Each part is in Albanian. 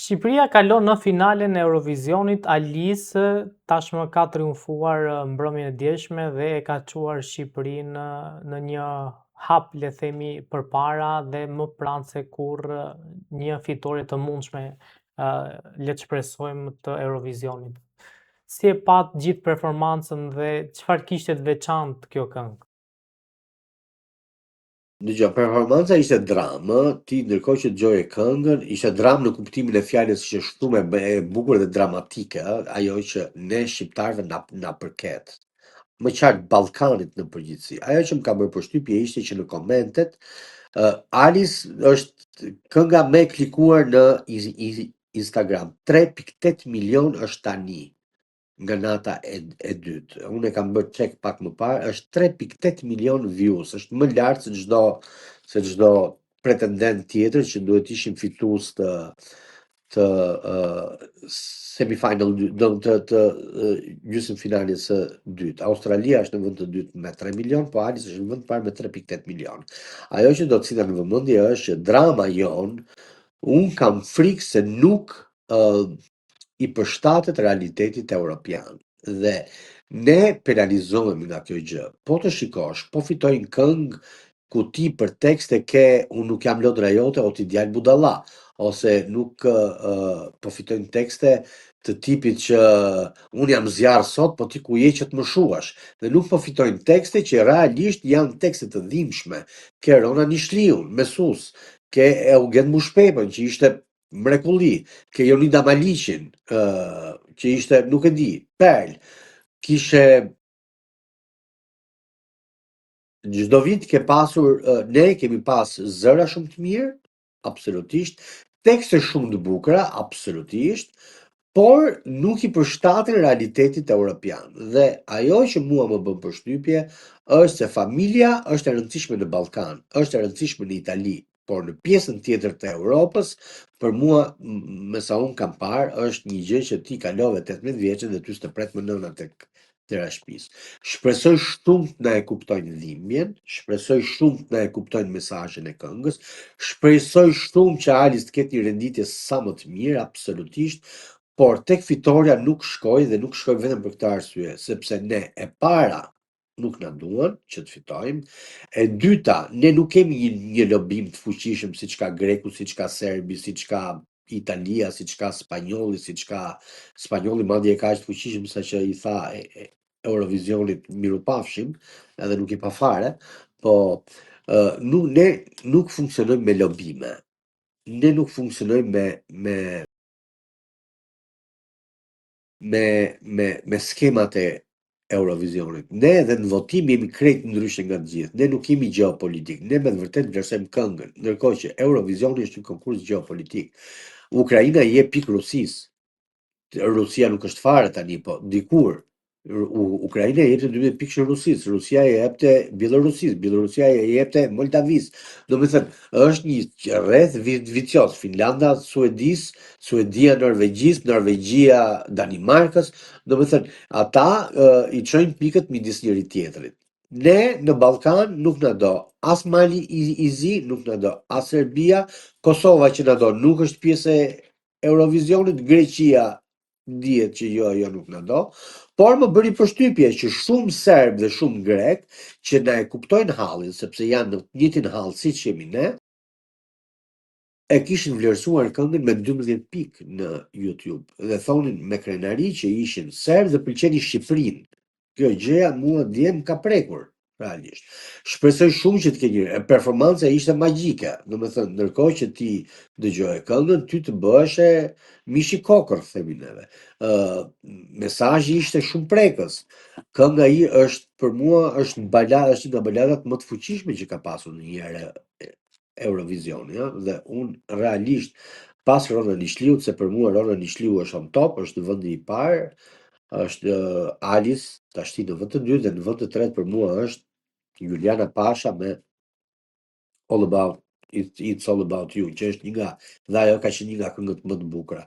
Shqipëria kalon në finalen e Eurovisionit, Alis tashmë ka triumfuar mbrëmjen e djeshme dhe e ka çuar Shqipërinë në një hap, le themi, përpara dhe më pranë se kurrë një fitore të mundshme, le të shpresojmë të Eurovisionit. Si e patë gjithë performancën dhe çfarë kishte të veçantë kjo këngë? Dëgjo, performanca ishte dramë, ti ndërkohë që dëgjoje këngën, ishte dramë në kuptimin e fjalës që shumë e, e bukur dhe dramatike, ë, ajo që ne shqiptarëve na na përket. Më qartë Ballkanit në përgjithësi. Ajo që më ka bërë përshtypje ishte që në komentet, uh, Alis është kënga më e klikuar në Instagram. 3.8 milion është tani nga nata e, e dytë. Unë e kam bërë check pak më parë, është 3.8 milion views, është më lart se çdo se çdo pretendent tjetër që duhet ishin fitues të të uh, semifinal do të të uh, gjysmë finales së dytë. Australia është në vend të dytë me 3 milion, po Alis është në vend të parë me 3.8 milion. Ajo që do të sillja në vëmendje është që drama jon, un kam frikë se nuk uh, i përshtatet realitetit europian dhe ne penalizohemi nga kjo gjë. Po të shikosh, po fitojnë këngë ku ti për tekste ke unë nuk jam lodra jote o ti djalë budalla, ose nuk uh, po fitojnë tekste të tipit që unë jam zjarr sot, po ti ku je që të më shuash. Dhe nuk po fitojnë tekste që realisht janë tekste të dhimbshme. Ke Rona Nishliun, me sus, ke Eugen Bushpepën që ishte mrekulli, ke Jonida Maliqin, uh, që ishte, nuk e di, perl, kishe çdo vit ke pasur, uh, ne kemi pas zëra shumë të mirë, absolutisht, tekste shumë të bukura, absolutisht, por nuk i përshtaten realitetit europian. Dhe ajo që mua më bën përshtypje është se familja është e rëndësishme në Ballkan, është e rëndësishme në Itali, por në pjesën tjetër të Europës, për mua, me sa unë kam parë, është një gjë që ti kalove 18 vjeçën dhe ty s'të pret më nëna tek dera e shtëpisë. Shpresoj shumë të na e kuptojnë dhimbjen, shpresoj shumë të na e kuptojnë mesazhin e këngës, shpresoj shumë që Alis të ketë një renditje sa më të mirë, absolutisht, por tek fitoria nuk shkoj dhe nuk shkoj vetëm për këtë arsye, sepse ne e para nuk na duan që të fitojmë. E dyta, ne nuk kemi një, një lobim të fuqishëm siç ka Greku, siç ka Serbi, siç ka Italia, siç ka Spanjolli, siç ka Spanjolli madje e ka aq të fuqishëm sa që i tha e, e, Eurovisionit mirupafshim, edhe nuk i pa fare, po uh, nuk ne nuk funksionojmë me lobime. Ne nuk funksionojmë me me me me me skemat e Eurovisionit. Ne edhe në votim jemi krejt ndryshe nga të gjithë. Ne nuk jemi gjeopolitik. Ne me të vërtetë vlerësojmë këngën, ndërkohë që Eurovisioni është një konkurs gjeopolitik. Ukraina i jep pikë Rusisë. Rusia nuk është fare tani, po dikur Ukraina i jepte 12 pikë Rusisë, Rusia i jepte Bjellorusisë, Bjellorusia i jepte Moldavisë. Do me thënë, është një rreth vicioz, Finlanda Suedisë, Suedia Norvegjisë, Norvegjia Danimarkës, do me thënë, ata uh, i çojnë pikët midis njëri tjetrit. Ne në Ballkan nuk na do as Mali i, i Zi, nuk na do as Serbia, Kosova që na do nuk është pjesë e Eurovisionit, Greqia dihet që jo, jo nuk na do, por më bëri përshtypje që shumë serb dhe shumë grek që na e kuptojnë hallin, sepse janë në të njëjtin hall siç jemi ne, e kishin vlerësuar këngën me 12 pikë në YouTube dhe thonin me krenari që ishin serb dhe pëlqenin Shqipërinë. Kjo gjëja mua dje më ka prekur realisht. Shpresoj shumë që të kenë një performanca ishte magjike, domethënë ndërkohë që ti dëgjoje këngën, ty të bëheshe mishi kokër, themi neve. Ë mesazhi ishte shumë prekës. Kënga i është për mua është bala, është një nga baladat më të fuqishme që ka pasur ndonjëherë Eurovisioni, ëh, dhe unë realisht pas Rona Nishliut, se për mua Rona Nishliu është on top, është në vendi i parë, është uh, Alis tashti në vend të dytë dhe në vend të tretë për mua është Juliana Pasha me All About It, It's All About You, që është një nga dhe ajo ka qenë një nga këngët më të bukura.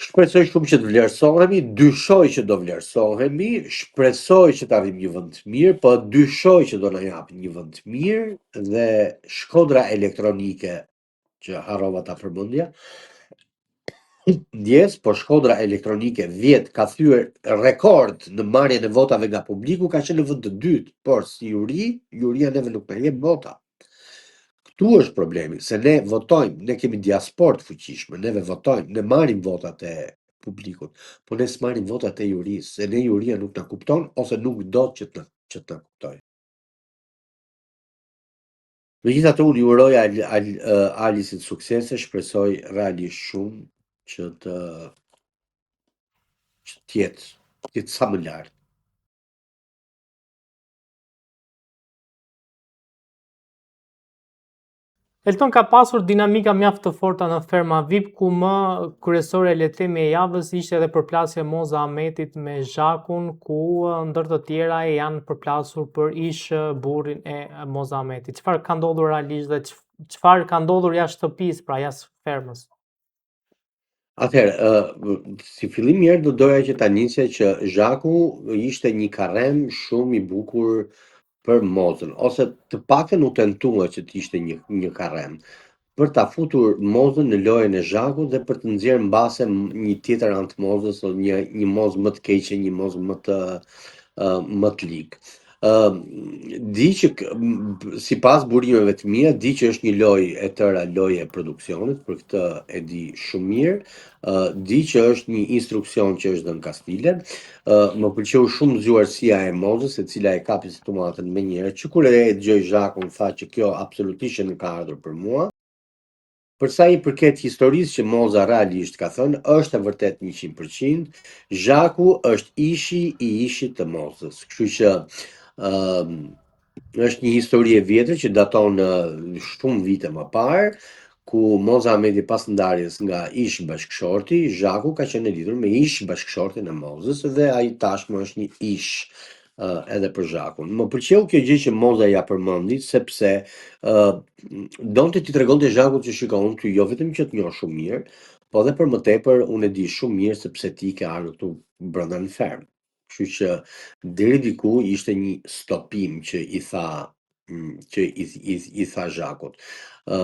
Shpresoj shumë që të vlerësohemi, dyshoj që do vlerësohemi, shpresoj që të arrijmë një vend të mirë, po dyshoj që do na japin një vend të mirë dhe Shkodra elektronike që harrova ta përmendja. Ndjesë, por Shkodra Elektronike vjet ka thyer rekord në marrjen e votave nga publiku, ka qenë në vend të dytë, por si juri, juria neve nuk na jep vota. Këtu është problemi, se ne votojmë, ne kemi diasporë të fuqishme, neve votojmë, ne marrim votat e publikut, por ne s'marrim votat e jurisë, se ne juria nuk na kupton ose nuk do që të që të na kuptojë. Megjithatë unë i uroj Al, Al, Alisit suksese, shpresoj realisht shumë që të që të jetë, të jetë sa më lart. Elton ka pasur dinamika mjaft të forta në Ferma VIP, ku më kryesore le të themi e javës ishte edhe përplasja e Moza Ahmetit me Zhakun, ku ndër të tjera janë përplasur për ish burrin e Moza Ahmetit. Çfarë ka ndodhur realisht dhe çfarë ka ndodhur jashtë shtëpisë, pra jashtë fermës? Atëherë, ë si fillim mirë do doja që ta nisja që Zhaku ishte një karrem shumë i bukur për Mozën, ose të paktën u tentua që të ishte një një karrem, për ta futur Mozën në lojën e Zhakut dhe për të nxjerrë mbase një tjetër anë të Mozës, ose një një Mozë më të keqe, një Mozë më të më të ligë. Ë di që sipas burimeve të mia, di që është një lojë e tëra lojë e produksionit, për këtë e di shumë mirë. Ë di që është një instruksion që është dhënë Kastile. Ë më pëlqeu shumë zgjuarsia e Mozës, e cila e kapi situatën menjëherë, që kur e dëgjoi Zhakun tha që kjo absolutisht që nuk ka ardhur për mua. Për sa i përket historisë që Moza realisht ka thënë, është e vërtetë 100%, Zhaku është ishi i ishit të Mozës. Kështu që ë është një histori e vjetër që daton shumë vite më parë, ku Moza Ahmeti pas ndarjes nga ish bashkëshorti, Zhaku ka qenë e lidhur me ish bashkëshortin e Mozës dhe ai tashmë është një ish edhe për Zhakun. Më pëlqeu kjo gjë që Moza ja përmendi sepse ë donte t'i tregonte Zhakut që shiko unë ty jo vetëm që të njoh shumë mirë, po edhe për më tepër unë e di shumë mirë sepse ti ke ardhur këtu brenda në fermë. Kështu që deri diku ishte një stopim që i tha që i i, i tha Zhakut. Ë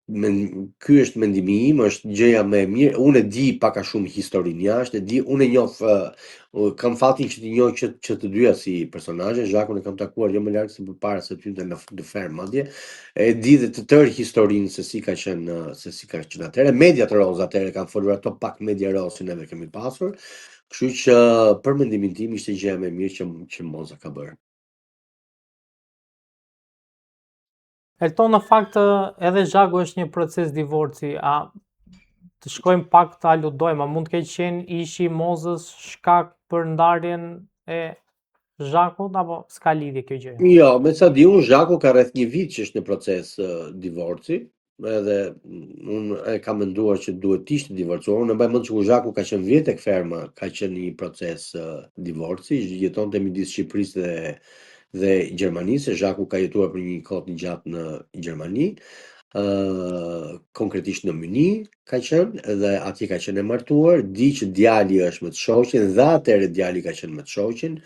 men, ky është mendimi im, është gjëja më e mirë. Unë e di pak a shumë historinë jashtë, e di, unë e njoh, uh, kam fatin që t'i njoh që, që të dyja si personazhe. Zhakun e kam takuar jo më larg se përpara se të hynte në, në fermë madje. E di dhe të tërë historinë se si ka qenë se si ka qenë atëherë. Mediat rozë atëherë kanë folur ato pak media rozë që neve kemi pasur. Kështu që për mendimin tim ishte gjëja më e mirë që që Moza ka bërë. Elton në fakt edhe Zhaku është një proces divorci, a të shkojmë pak të aludojmë, a mund të ketë qenë ishi i Mozës shkak për ndarjen e Zhakut apo s'ka lidhje kjo gjë? Jo, me sa di unë Zhaku ka rreth një vit që është në proces uh, divorci, edhe unë e kam menduar që duhet të ishte divorcuar. Unë e mbaj mend që kur Zhaku ka qenë vjet tek ferma, ka qenë një proces uh, divorci, jetonte midis Shqipërisë dhe dhe Gjermanisë, se Zhaku ka jetuar për një kohë të gjatë në Gjermani, ë uh, konkretisht në Mynih ka qenë dhe atje ka qenë e martuar, di që djali është me të shoqin dhe atëherë djali ka qenë me të shoqin,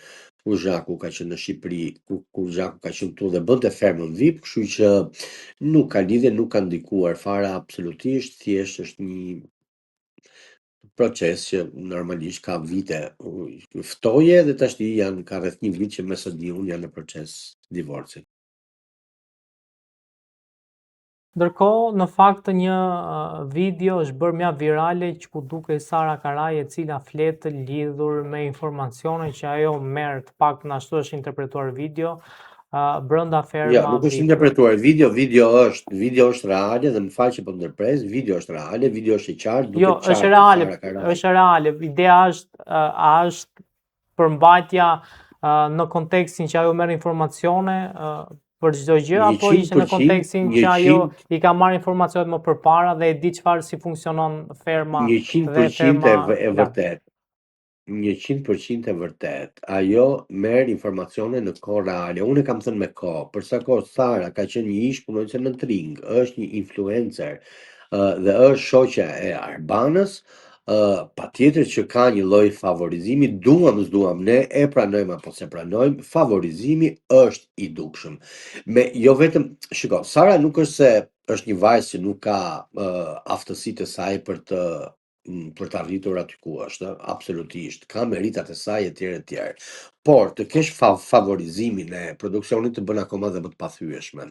kur Zhaku ka qenë në Shqipëri, kur, kur Zhaku ka qenë këtu dhe bënte fermën VIP, kështu që nuk ka lidhje, nuk ka ndikuar fare absolutisht, thjesht është një proces që normalisht ka vite ftoje dhe tashti janë ka rreth një vit që me sa di unë janë në proces divorci. Ndërkohë, në fakt një video është bërë mjaft virale që ku dukej Sara Karaj e cila flet lidhur me informacione që ajo merr, të paktën ashtu është interpretuar video, brenda ferma. Jo, nuk është interpretuar video, video është, video është reale dhe më fal që po ndërpres, video është reale, video është e qartë, duket jo, qartë. Jo, është reale, është reale. Ideja është a është përmbajtja në kontekstin që ajo merr informacione për çdo gjë apo ishte në kontekstin që ajo i ka marrë informacionet më përpara dhe e di çfarë si funksionon ferma dhe ferma e, e vërtet. 100% e vërtet. Ajo merr informacione në kohë reale. Unë e kam thënë me kohë, për sa kohë Sara ka qenë një ish punonjëse në Tring, është një influencer dhe është shoqja e Arbanës, Ë patjetër që ka një lloj favorizimi, duam s'duam ne, e pranojmë apo s'e pranojmë, favorizimi është i dukshëm. Me jo vetëm, shiko, Sara nuk është se është një vajzë që nuk ka uh, aftësitë e saj për të për të arritur aty ku është, absolutisht, ka meritat e saj etj etj. Por të kesh fa favorizimin e produksionit të bën akoma dhe më të pathyeshme.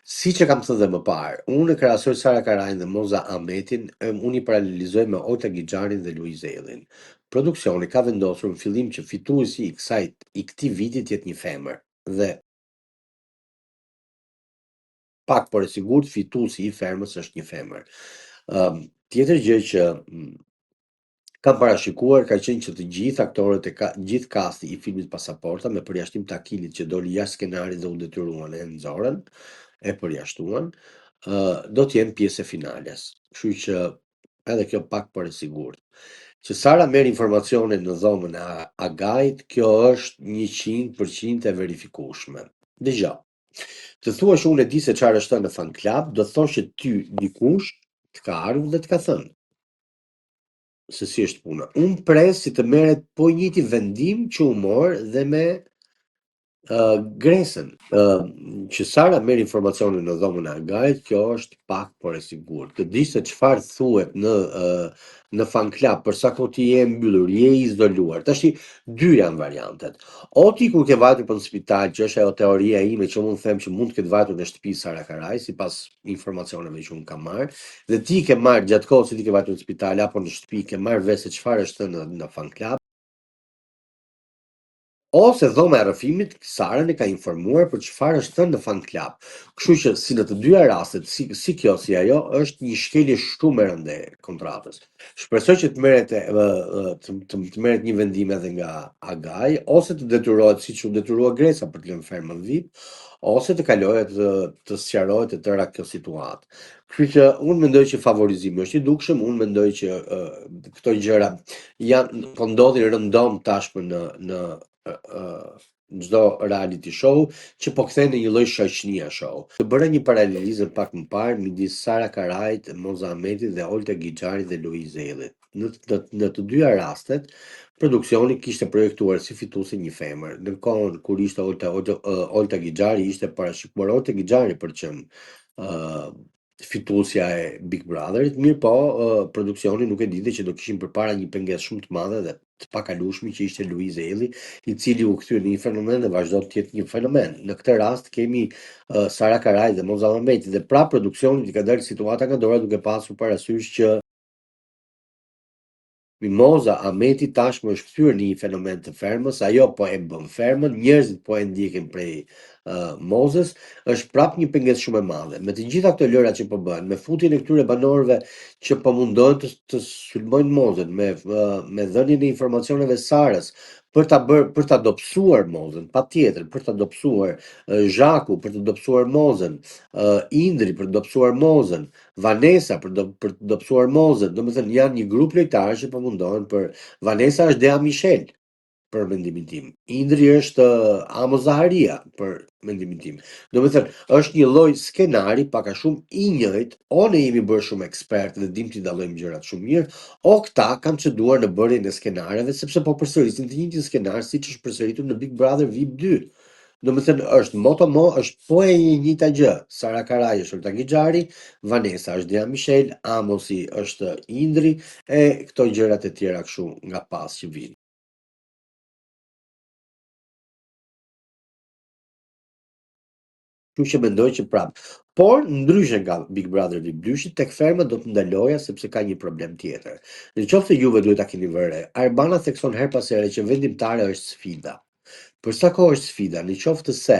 Siç e kam thënë dhe më parë, unë e krahasoj Sara Karajn dhe Moza Ahmetin, unë i paralelizoj me Olta Gixharin dhe Luiz Ejllin. Produksioni ka vendosur në fillim që fituesi i kësaj i këtij viti të jetë një femër dhe pak por e sigurt fituesi i fermës është një femër. Ëm um, tjetër gjë që mm, kam parashikuar ka qenë që të gjithë aktorët e ka, gjithë kasti i filmit Pasaporta me përjashtim të Akilit që doli jashtë skenarit dhe u detyruan e nxorën, e përjashtuan, ë uh, do të jenë pjesë e finales. Kështu që edhe kjo pak por e sigurt. Që Sara merr informacione në dhomën e Agait, kjo është 100% e verifikueshme. Dëgjo. Të thuash unë e di se çfarë është thënë në fan club, do të thosh që ty dikush të ka ardhur dhe të ka thënë se si është puna. Unë pres si të merret po i njëjti vendim që u mor dhe me uh, Gresën. Uh, që Sara merr informacionin në dhomën e Agait, kjo është pak por e sigurt. Të dish se çfarë thuhet në uh, në fan club, për sa kohë ti je mbyllur, je i izoluar. Tashi dy janë variantet. O ti kur ke vajtur për në spital, që është ajo teoria ime që unë them që mund të ketë vajtur në shtëpi Sara Karaj, sipas informacioneve që unë kam marrë, dhe ti ke marrë gjatë kohës që ti ke vajtur në spital apo në shtëpi, ke marrë vesh se çfarë është thënë në, në fan club, ose dhoma e rrëfimit Sarën e ka informuar për çfarë është thënë në fan club. Kështu që si në të dyja rastet, si, si kjo si ajo, është një shkelje shumë e rëndë e kontratës. Shpresoj që të merret e, të, të, të merret një vendim edhe nga Agai ose të detyrohet siç u detyrua Gresa për të lënë fermën VIP, ose të kalohet të, të sqarohet e tëra kjo situatë. Kështu që unë mendoj që favorizimi është i dukshëm, unë mendoj që uh, këto gjëra janë po ndodhin rëndom tashmë në në uh, çdo reality show që po kthehen në një lloj shoqënia show. Të bëra një paralelizëm pak më parë midis Sara Karajt, Moza Ahmetit dhe Olta Gixharit dhe Luiz Ejllit. Në, në, në të dyja rastet, produksioni kishte projektuar si fituese një femër. Në kohën kur ishte Olta Olta, Olta Gixhari ishte parashikuar Olta Gixhari për të qenë uh, fituesja e Big Brotherit, mirë po, uh, produksioni nuk e dinte që do kishin përpara një pengesë shumë të madhe dhe të pakalueshme që ishte Luiz Ejlli, i cili u kthye në një fenomen dhe vazhdon të jetë një fenomen. Në këtë rast kemi uh, Sara Karaj dhe Moza Ahmeti dhe pra produksionit i ka dalë situata nga dora duke pasur parasysh që Mimoza Ahmeti tashmë është kthyer në një fenomen të fermës, ajo po e bën fermën, njerëzit po e ndjekin prej uh, Mozës, është prapë një pengesë shumë e madhe. Me të gjitha këto lëra që po bëhen, me futjen e këtyre banorëve që po mundohen të, të sulmojnë Mozën, me uh, me dhënien e informacioneve Sarës për ta bërë për ta dobësuar Mozën, patjetër për ta dobësuar uh, Zhaku për të dobësuar Mozën, uh, Indri për të dobësuar Mozën, Vanessa për do, për të dobësuar Mozën, domethënë janë një grup lojtarësh që po mundohen për Vanessa është Dea Michel për mendimin tim. Indri është uh, Amo Zaharia për mendimin tim. Domethënë është një lloj skenari pak a shumë i njëjtë, o ne jemi bërë shumë ekspert dhe dim t'i dallojmë gjërat shumë mirë, o këta kanë ceduar në bërjen e skenareve sepse po përsërisin të njëjtin skenar siç është përsëritur në Big Brother VIP 2. Domethënë është mot a mot, është po e njëjta gjë. Sara Karaj është Olta Gixhari, Vanessa është Dea Michel, Amosi është Indri e këto gjërat e tjera kështu nga pas që vijnë. Kështu që mendoj që prap. Por ndryshe nga Big Brother VIP 2, tek ferma do të ndaloja sepse ka një problem tjetër. Në qoftë se juve duhet ta keni vënë re, Arbana thekson her pas here që vendimtare është sfida. Për sa kohë është sfida, në qoftë se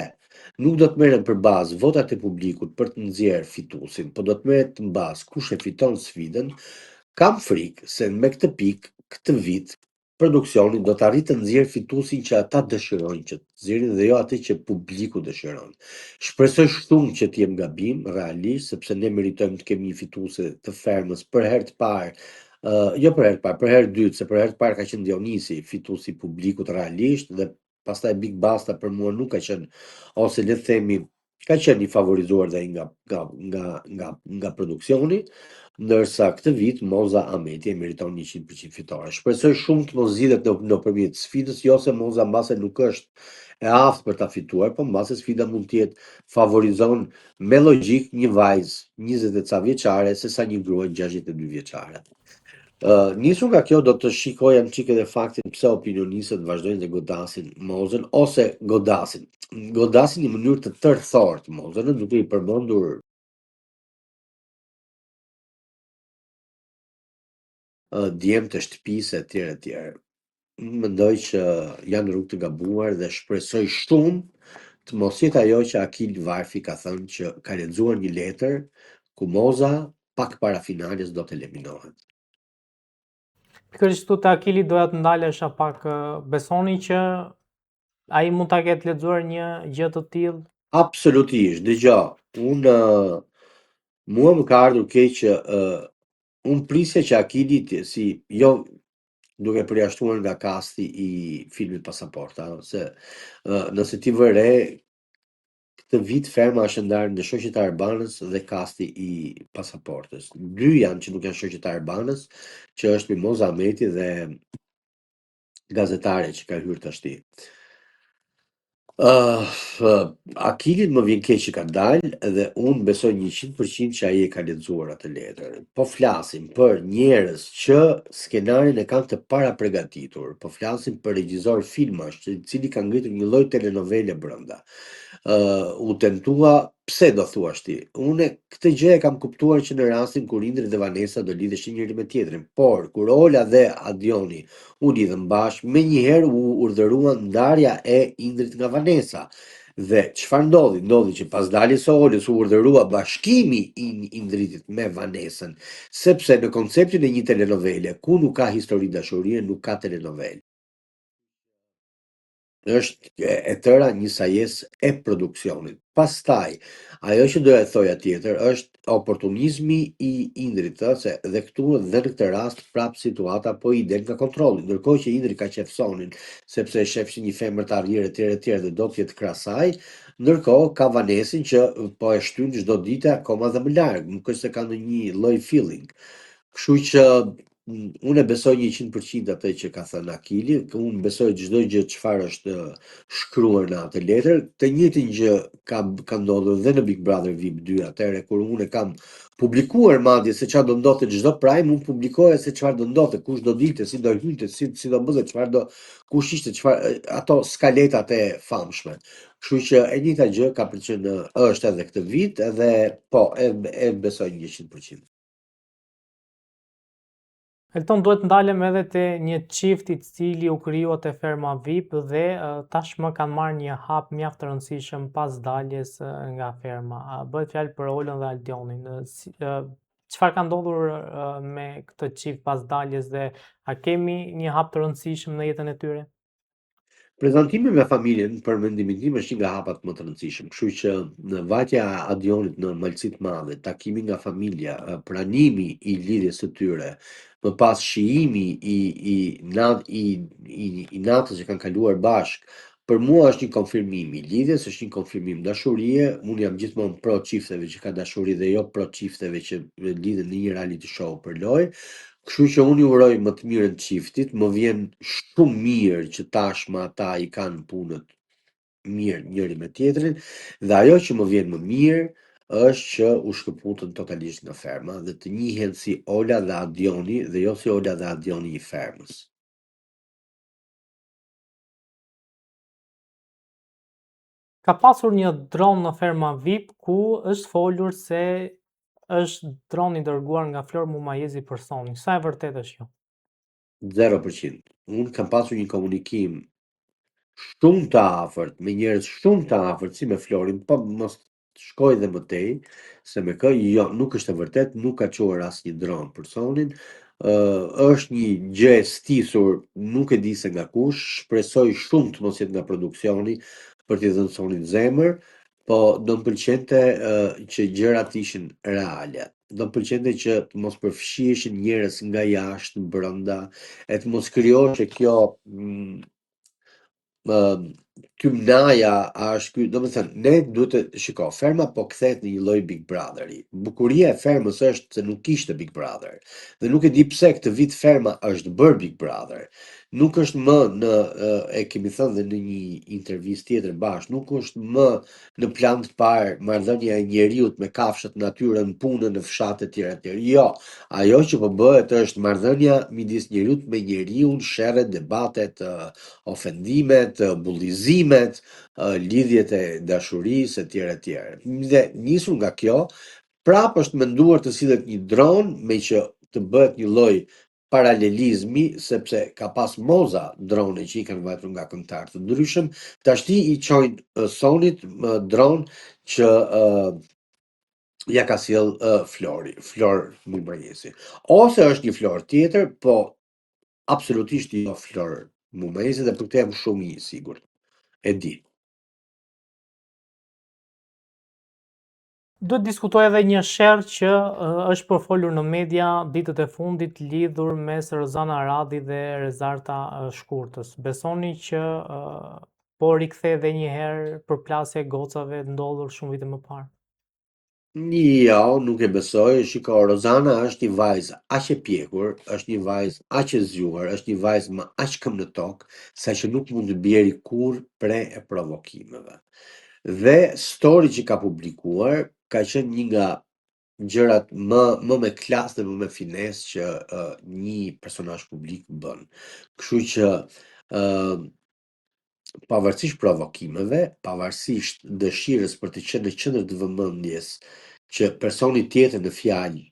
nuk do të merren për bazë votat e publikut për të nxjerrë fituesin, po do të merret në bazë kush e fiton sfidën, kam frikë se me këtë pikë, këtë vit, produksioni do të arrijë të nxjerrë fituesin që ata dëshirojnë që të nxjerrin dhe jo atë që publiku dëshiron. Shpresoj shumë që të jem gabim, realisht, sepse ne meritojmë të kemi një fituese të fermës për herë të parë, uh, jo për herë të parë, për herë të dytë, se për herë të parë ka qenë Dionisi, fituesi i publikut realisht dhe pastaj Big Basta për mua nuk ka qenë ose le të themi ka qenë i favorizuar dhe nga nga nga nga nga produksioni. Ndërsa këtë vit Moza Ahmeti e meriton 100% fitore. Shpresoj shumë të mos zgjidhet në nëpërmjet sfidës, jo se Moza mbase nuk është e aftë për ta fituar, po mbase sfida mund të jetë favorizon me logjikë një vajzë 20 e ca vjeçare se sa një grua 62 vjeçare. Nisur nga kjo do të shikoja një çik edhe faktin pse opinionistët vazhdojnë dhe godasin Mozën ose godasin. Godasin në mënyrë të tërthortë Mozën, duke i përmendur djemtë e shtëpisë e tjerë e tjerë. Mendoj që janë në rrugë të gabuar dhe shpresoj shumë të mos jetë ajo që Akil Varfi ka thënë që ka lexuar një letër ku Moza pak para finales do të eliminohet. Pikërisht këtu te Akili doja të ndalesha pak, besoni që ai mund ta ketë lexuar një gjë të tillë? Absolutisht, dëgjo, unë mua më ka ardhur keq që uh, unë prisja që Akili të, si jo duke përjashtuar nga kasti i filmit Pasaporta, se uh, nëse ti vë re këtë vit ferma është ndarë në shoqet e Arbanës dhe kasti i pasaportës. Dy janë që nuk janë shoqet e Arbanës, që është Mimoza Ahmeti dhe gazetare që ka hyrë tashti. Uh, Akilit më vjen keq që ka dalë dhe unë besoj 100% që ai e ka lexuar atë letër. Po flasim për njerëz që skenarin e kanë të parapërgatitur, po flasim për regjisor filmash, i cili ka ngritur një lloj telenovele brenda. Uh, u tentua, pse do thuash ti? Unë këtë gjë e kam kuptuar që në rastin kur Indrit dhe Vanessa do lidheshin njëri me tjetrin, por kur Ola dhe Adioni u lidhën bashkë, menjëherë u urdhërua ndarja e Indrit nga Vanessa. Dhe çfarë ndodhi? Ndodhi që pas daljes së Olës u urdhërua bashkimi i Indritit me Vanesën, sepse në konceptin e një telenovele, ku nuk ka histori dashurie, nuk ka telenovelë. Është e tëra një sajesë e produksionit. Pastaj, ajo që doja të thoja tjetër është oportunizmi i Indrit, ë, se dhe këtu dhe në këtë rast prap situata po i del nga kontrolli. Ndërkohë që Indri ka qef Sonin, sepse e shef si një femër të arrirë etj etj dhe do të jetë krah saj, ndërkohë ka Vanesën që po e shtyn çdo ditë akoma dhe më larg, nuk është se ka ndonjë lloj feeling. Kështu që unë e besoj 100% atë që ka thënë Akili, unë besoj çdo gjë çfarë është shkruar në atë letër. Të njëjtën gjë ka ka ndodhur dhe në Big Brother VIP 2 atëherë kur unë e kam publikuar madje se çfarë do ndodhte çdo prime, unë publikoja se çfarë do ndodhte, kush do dilte, si do hynte, si si do bënte, çfarë do kush ishte çfarë ato skaletat e famshme. Kështu që e njëjta gjë ka për të qenë është edhe këtë vit edhe po e e besoj 100%. Elton, duhet ndalem edhe te një çift i cili u krijua te Ferma VIP dhe tashmë kanë marrë një hap mjaft të rëndësishëm pas daljes nga ferma. Bëhet fjalë për Olën dhe Aldionin. Çfarë ka ndodhur me këtë çift pas daljes dhe a kemi një hap të rëndësishëm në jetën e tyre? Prezantimi me familjen, për mendimin tim, është një nga hapat më të rëndësishëm. Kështu që në vajtja e Adionit në Malësi të Madhe, takimi nga familja, pranimi i lidhjes së tyre, më pas shijimi i i nat i i, i natës që kanë kaluar bashkë, për mua është një konfirmim i lidhjes, është një konfirmim dashurie. Unë jam gjithmonë pro çifteve që ka dashuri dhe jo pro çifteve që lidhen në një reality show për lojë. Kështu që unë i uroj më të mirën çiftit, më vjen shumë mirë që tashmë ata i kanë punët mirë njëri me tjetrin dhe ajo që më vjen më mirë është që u shkëputën totalisht nga ferma dhe të njihen si Ola dhe Adioni dhe jo si Ola dhe Adioni i fermës. Ka pasur një dron në Ferma VIP ku është folur se është dron i dërguar nga Flor Mumajesi për Sonin. Sa e vërtetë është kjo? 0%. Unë kam pasur një komunikim shumë të afërt me njerëz shumë të afërt si me Florin, po mos shkoj dhe më tej, se me kë, jo, nuk është e vërtet, nuk ka çuar asnjë dron për Sonin. Ë është një gjë e stisur, nuk e di se nga kush, shpresoj shumë të mos jetë nga produksioni për t'i dhënë Sonit zemër, po do më pëlqente uh, që gjërat të ishin reale. Do më pëlqente që të mos përfshiheshin njerëz nga jashtë brenda e të mos krijohej kjo mm, ë. Tymnaja, a është ky, domethënë, ne duhet të shiko, ferma po kthehet në një lloj Big Brotheri. Bukuria e fermës është se nuk ishte Big Brother. Dhe nuk e di pse këtë vit ferma është bërë Big Brother. Nuk është më në e kemi thënë dhe në një intervistë tjetër bashkë, nuk është më në plan të parë marrëdhënia e njeriut me kafshët, natyrën, punën në fshat etj etj. Jo, ajo që po bëhet është marrëdhënia midis njeriut me njeriun, sherret, debatet, ofendimet, bullizimet, lidhjet e dashurisë etj etj. Dhe nisur nga kjo, prapë është menduar të sillet një dron me që të bëhet një lloj paralelizmi, sepse ka pas Moza drone që i kanë vajtur nga këngëtarë të ndryshëm, tashti i çojnë Sonit dron që ja ka sjell Flori, Flor Mumajesi. Ose është një Flor tjetër, po absolutisht jo Flor Mumajesi dhe për këtë jam shumë i sigurt. E di. Duhet diskutoj edhe një sherr që është përfolur në media ditët e fundit lidhur mes Rozana Radi dhe Rezarta Shkurtës. Besoni që po rikthehet edhe një herë përplasja e gocave ndodhur shumë vite më parë? Jo, nuk e besoj. Shiko, Rozana është një vajzë aq e pjekur, është një vajzë aq e zgjuar, është një vajzë me aq këmbë në tokë, saqë nuk mund të bjeri kurrë pre e provokimeve. Dhe story që ka publikuar ka qenë një nga gjërat më më me klas dhe më me fines që një personazh publik bën. Kështu që pavarësisht provokimeve, pavarësisht dëshirës për të qenë në qendër të vëmendjes, që personi tjetër në fjalë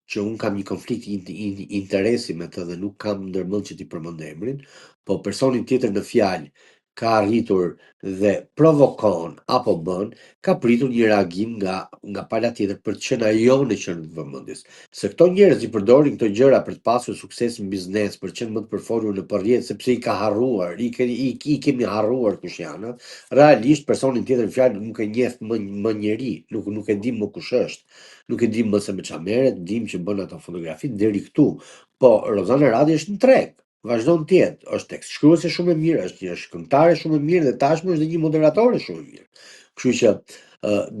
që un kam një konflikt interesi me të dhe nuk kam ndërmend që t'i përmend emrin, po personi tjetër në fjalë ka arritur dhe provokon apo bën, ka pritur një reagim nga nga pala tjetër për të qenë ajo në qendër të vëmendjes. Se këto njerëz i përdorin këto gjëra për të pasur sukses në biznes, për të qenë më të përfolur nëpër rrjet, sepse i ka harruar, i, ke, i, i kemi harruar kush janë. Realisht personin tjetër në fjalë nuk e njeh më më njeri, nuk nuk e di më kush është. Nuk e di më se me ça merret, dim që bën ato fotografi deri këtu. Po Rozana Radi është në treg, vazhdon të jetë, është tekst shkruese shumë e mirë, është një këngëtare shumë e mirë dhe tashmë është dhe një moderatore shumë e mirë. Kështu që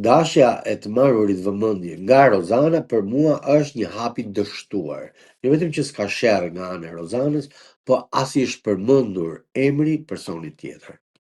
dashja e të marrurit vëmendje nga Rozana për mua është një hap i dështuar. Jo vetëm që s'ka sherr nga ana e Rozanës, po as i është përmendur emri personit tjetër.